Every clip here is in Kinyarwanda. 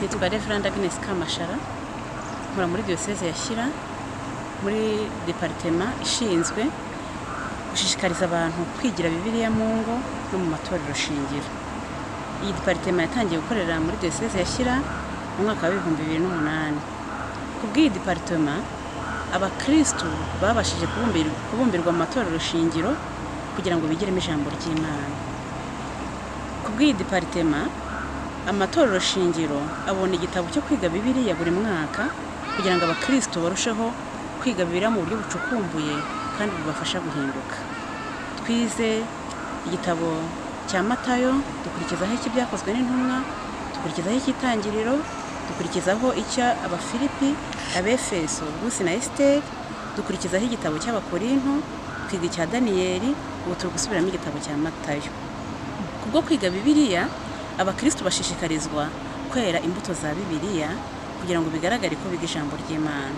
Nitwa Reverend Agnes Kamashara, nkora muri Diyoseze ya Shyira, muri département ishinzwe gushishikariza abantu kwigira Bibiliya mu ngo no mu matorero shingiro. Iyi département yatangiye gukorera muri Diyoseze ya Shyira mu mwaka wa 2008. Ku bw'iyi département, abakristu babashije kubumbirwa mu matorero shingiro kugira ngo bigiremo ijambo ry'Imana. Ku bw'iyi département, amatorero shingiro abona igitabo cyo kwiga Bibiliya buri mwaka kugira ngo abakristo barusheho kwiga Bibiliya mu buryo bucukumbuye kandi bubafasha guhinduka. Twize igitabo cya Matayo, dukurikizaho icy'Ibyakozwe n'Intumwa, dukurikizaho icy'Itangiriro, dukurikizaho icy'Abafilipi, Abefeso, Rusi na Esiteri, dukurikizaho igitabo cy'Abakorinto, twiga icya Daniyeli, ubu turi gusubiramo igitabo cya Matayo. Kubwo kwiga Bibiliya, abakristo bashishikarizwa kwera imbuto za Bibiliya kugira ngo bigaragare ko biga ijambo ry'Imana.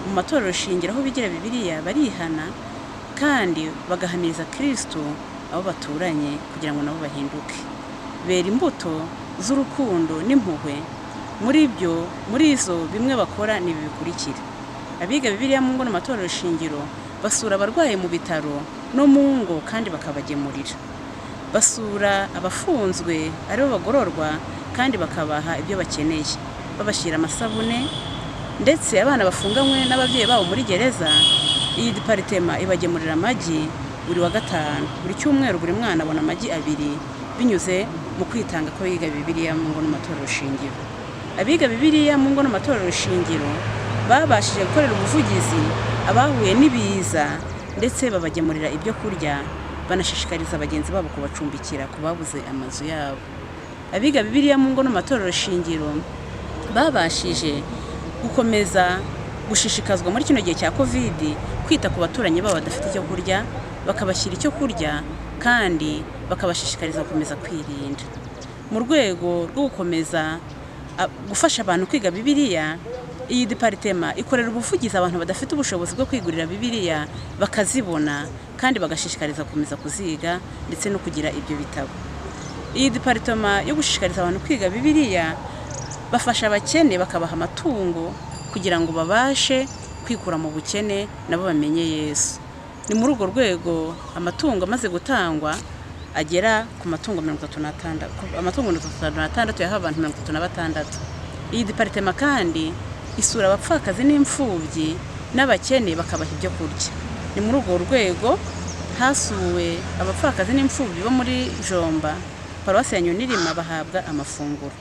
Mu matorero shingiro aho bigira Bibiliya, barihana kandi bagahamiriza Kristo abo baturanye kugira ngo nabo bahinduke. Bera imbuto z'urukundo n'impuhwe. Muri byo, muri izo bimwe bakora ni ibi bikurikira: abiga Bibiliya mu ngo no mu matorero shingiro basura abarwaye mu bitaro no mu ngo kandi bakabagemurira, basura abafunzwe aribo bagororwa kandi bakabaha ibyo bakeneye, babashyira amasabune, ndetse abana bafunganywe n'ababyeyi babo muri gereza, iyi département ibagemurira amagi buri wa gatanu. Buri cyumweru buri mwana abona amagi abiri binyuze mu kwitanga ko biga Bibiliya mu ngo n'amatorero shingiro. Abiga Bibiliya mu ngo n'amatorero shingiro babashije gukorera ubuvugizi abahuye n'ibiza, ndetse babagemurira ibyo kurya, banashishikariza bagenzi babo kubacumbikira ku babuze amazu yabo. Abiga Bibiliya mu ngo n'amatorero shingiro babashije gukomeza gushishikazwa muri kino gihe cya COVID kwita ku baturanyi babo badafite icyo kurya, bakabashyira icyo kurya kandi bakabashishikariza gukomeza kwirinda. Mu rwego rwo gukomeza gufasha abantu kwiga Bibiliya, iyi département ikorera ubuvugizi abantu badafite ubushobozi bwo kwigurira Bibiliya bakazibona, kandi bagashishikariza gukomeza kuziga ndetse no kugira ibyo bitabo. Iyi département yo gushishikariza abantu kwiga Bibiliya bafasha abakene, bakabaha amatungo kugira ngo babashe kwikura mu bukene nabo bamenye Yesu. Ni muri urwo rwego amatungo amaze gutangwa agera ku matungo 36, amatungo 36 yahawe abantu 36. Iyi département kandi isura abapfakazi n'imfubyi n'abakene, bakabaha ibyo kurya. Ni muri urwo rwego hasuwe abapfakazi n'imfubyi bo muri Jomba, Paruwasi ya Nyonirima, bahabwa amafunguro.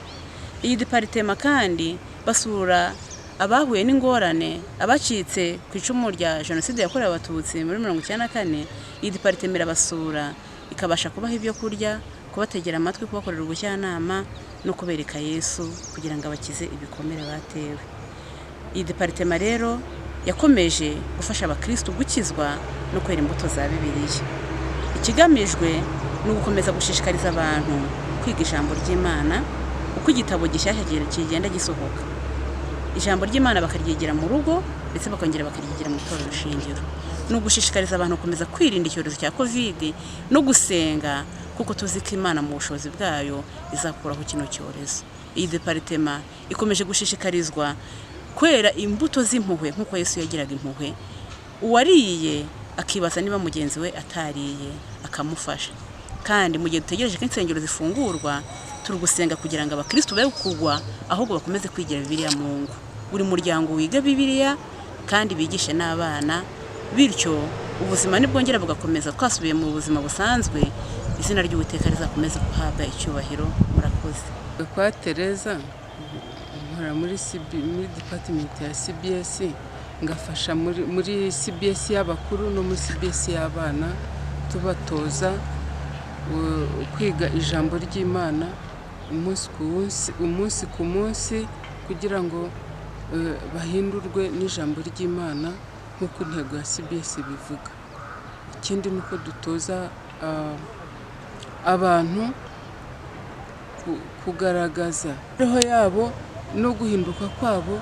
Iyi département kandi basura abahuye n'ingorane, abacitse ku icumu rya Jenoside yakorewe Abatutsi muri 94. Iyi département irabasura, ikabasha kubaha ibyo kurya, kubategera amatwi, kubakorera ubujyanama no kubereka Yesu kugira ngo abakize ibikomere batewe. Iyi département rero yakomeje gufasha abakristu gukizwa no kwera imbuto za Bibiliya. Ikigamijwe ni ugukomeza gushishikariza abantu kwiga ijambo ry'Imana uko igitabo gishyashya kigenda gisohoka, ijambo ry'Imana bakaryigira mu rugo ndetse bakongera bakaryigira mu itorero shingiro. Ni ugushishikariza abantu gukomeza kwirinda icyorezo cya COVID no gusenga, kuko tuzi ko Imana mu bushobozi bwayo izakuraho kino cyorezo. Iyi département ikomeje gushishikarizwa kwera imbuto z'impuhwe nk'uko Yesu yagiraga impuhwe, uwariye akibaza niba mugenzi we atariye akamufasha. Kandi mu gihe dutegereje ko insengero zifungurwa, turi gusenga kugira ngo abakristu be kugwa, ahubwo bakomeze kwigira Bibiliya mu ngo, buri muryango wiga Bibiliya kandi bigishe n'abana. Bityo ubuzima nibwongera bugakomeza, twasubiye mu buzima busanzwe, izina ry'Uwiteka rizakomeze guhabwa icyubahiro. Murakoze. Kwa Tereza, nkora muri CB, muri department ya CBS, ngafasha muri CBS y'abakuru no muri CBS y'abana, tubatoza kwiga ijambo ry'Imana umunsi ku munsi, umunsi ku munsi, kugira ngo bahindurwe n'ijambo ry'Imana nk'uko intego ya CBS bivuga. Ikindi ni uko dutoza abantu kugaragaza imibereho yabo no guhinduka kwabo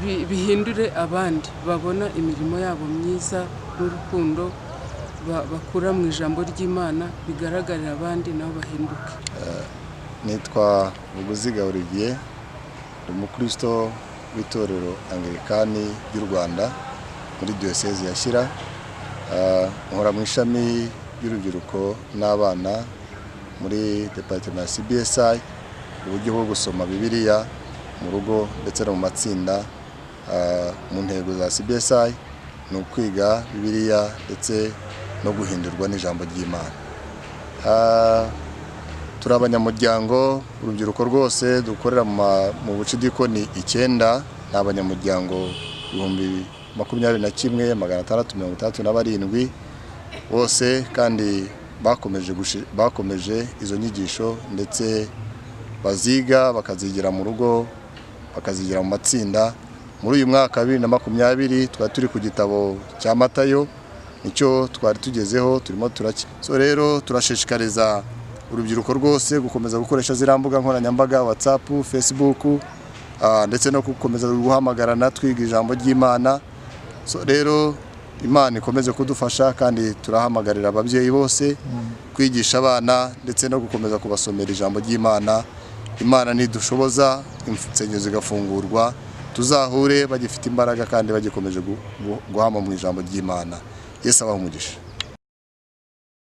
bihindure abandi, babona imirimo yabo myiza n'urukundo bakura mu ijambo ry'Imana bigaragarira abandi, nabo bahinduke. Nitwa Buguziga Olivier. Ndi umukristo w'itorero Anglikani ry'u Rwanda muri Diyosezi ya Shyira. Nkora mu ishami ry'urubyiruko n'abana muri departement ya CBSI, uburyo bwo gusoma Bibiliya mu rugo ndetse no mu matsinda. Mu ntego za CBSI ni ukwiga Bibiliya ndetse no guhindurwa n'ijambo ry'Imana. Turi abanyamuryango, urubyiruko rwose dukorera mu bucidikoni 9, ni abanyamuryango 21,667 bose, kandi bakomeje izo nyigisho ndetse baziga bakazigira mu rugo, bakazigira mu matsinda. Muri uyu mwaka wa 2020 twari turi ku gitabo cya Matayo, nicyo twari tugezeho, turimo turaki. So rero turashishikariza urubyiruko rwose gukomeza gukoresha ziriya mbuga nkoranyambaga, WhatsApp, Facebook, ndetse no gukomeza guhamagarana twiga ijambo ry'Imana. So rero Imana ikomeze kudufasha, kandi turahamagarira ababyeyi bose kwigisha abana ndetse no gukomeza kubasomera ijambo ry'Imana. Imana nidushoboza insengero zigafungurwa, tuzahure bagifite imbaraga kandi bagikomeje guhama mu ijambo ry'Imana. Yesu abahe umugisha.